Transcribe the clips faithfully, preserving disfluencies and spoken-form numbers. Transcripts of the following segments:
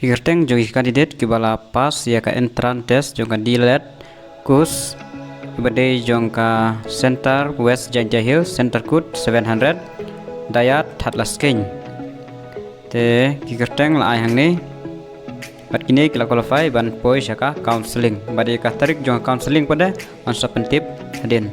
Ki kyrteng jong ki candidate kiba la pass ïa ka entrance test jong ka D.Led course, kiba dei jong ka Centre West Jaintia Hills, Centre Code seven hundred, Dayat, Thadlaskeiñ. Te ki kyrteng la ai hangne. Bad kine ki la qualify ban poi sha ka counselling. Bad ïa ka tarik jong ka counselling pat de ngan sa pyntip hadien.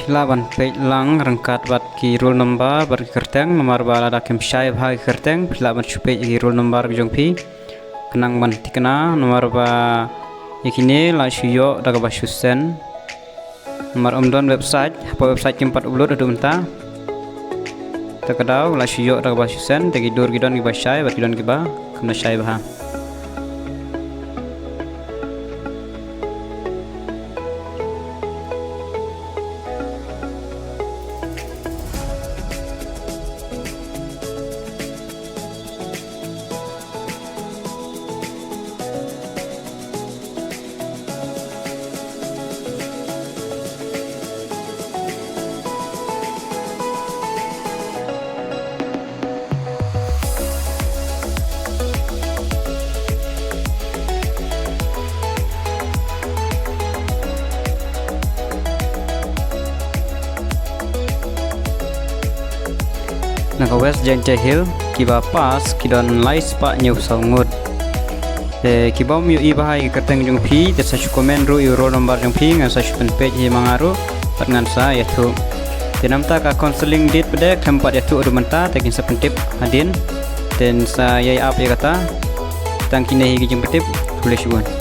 Phi lah ban peit lang ryngkat bad ki roll number bad ki kyrteng, namar ba lada kim shai bha ki kyrteng, phi lah ban shu peit ki roll number jong phi. Khnang ban thikna, namar ba ïa kine la shu ïoh da kaba shu send. Namar ym don website, hapoh website kim pat upload haduh mynta. Te ka daw la shu ïoh da kaba shu send, te ki dur ki don kiba shai bad ki don kiba kam da shai bha. Na ka West Jaintia Hills kiba pass ki don lai spah hynñiew saw ngut. Te kiba ym ïohi bha ïa ka kyrteng jong phi te sa shu comment ruh ïa u roll number jong phi, ngan sa shu pynpeit hi ma nga ruh bad ngan sa ïathuh. Te namar ka counselling date pat de khlem pat ïathuh haduh mynta te kin sa pyntip hadien. Te sa ïai ap ïa kata. Tang kine hi ki jingpyntip. Khublei shibun.